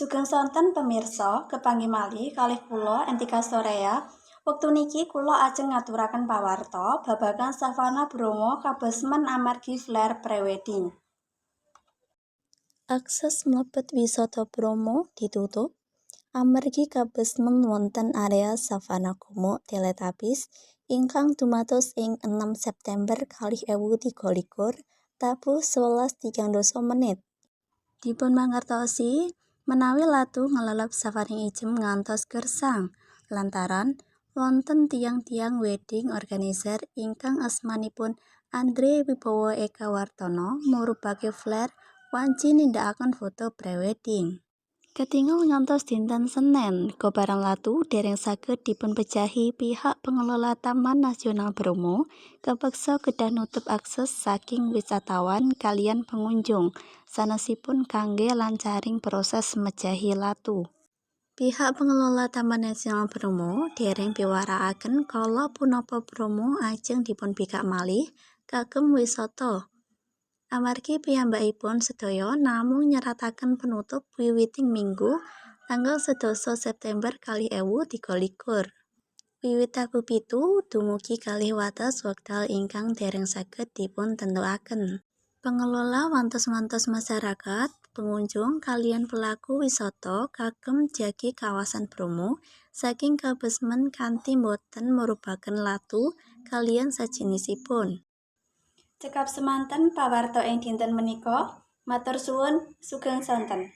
Sugeng sonten, pemirsa, kepanggih malih kalih kula, Entika Soreya. Wektu niki kula ajeng ngaturaken pawarta babagan Savana Bromo kabesmen amargi flare prewedding. Akses mlebet wisata Bromo ditutup amargi kabesmen wonten area Savana Gumuk Teletubbies ingkang dumados ing 6 September 2023 tabuh 11.30 menit. Dipun mangertosi menawi latu nglelep safaring ijem ngantos gersang lantaran wonten tiyang-tiyang wedding organizer ingkang asmanipun Andre Wibowo Eka Wartono murubake flare wanci nindakaken foto prewedding. Ketingal ngantos dinten Senen, kobaran latu dereng saged dipunpejahi. Pihak pengelola Taman Nasional Bromo kepeksa kedah nutup akses saking wisatawan kaliyan pengunjung sanesipun kangge lancaring proses mejahi latu. Pihak pengelola Taman Nasional Bromo dereng piwarakaken kala punapa Bromo ajeng dipunbikak malih kagem wisata amargi piyambakipun sedaya namung nyerataken penutup wiwiting Minggu tanggal 10 September 2023 wiwit tabuh 7 dumugi kalih wates wekdal ingkang dereng saged dipuntentuaken. Pengelola wantos-wantos masyarakat, pengunjung, kaliyan pelaku wisata kagem jagi kawasan Bromo saking kabesmen kanthi boten murubaken latu kaliyan sajinisipun. Cekap semanten pawarta ing dinten menika. Matur suwun, sugeng sonten.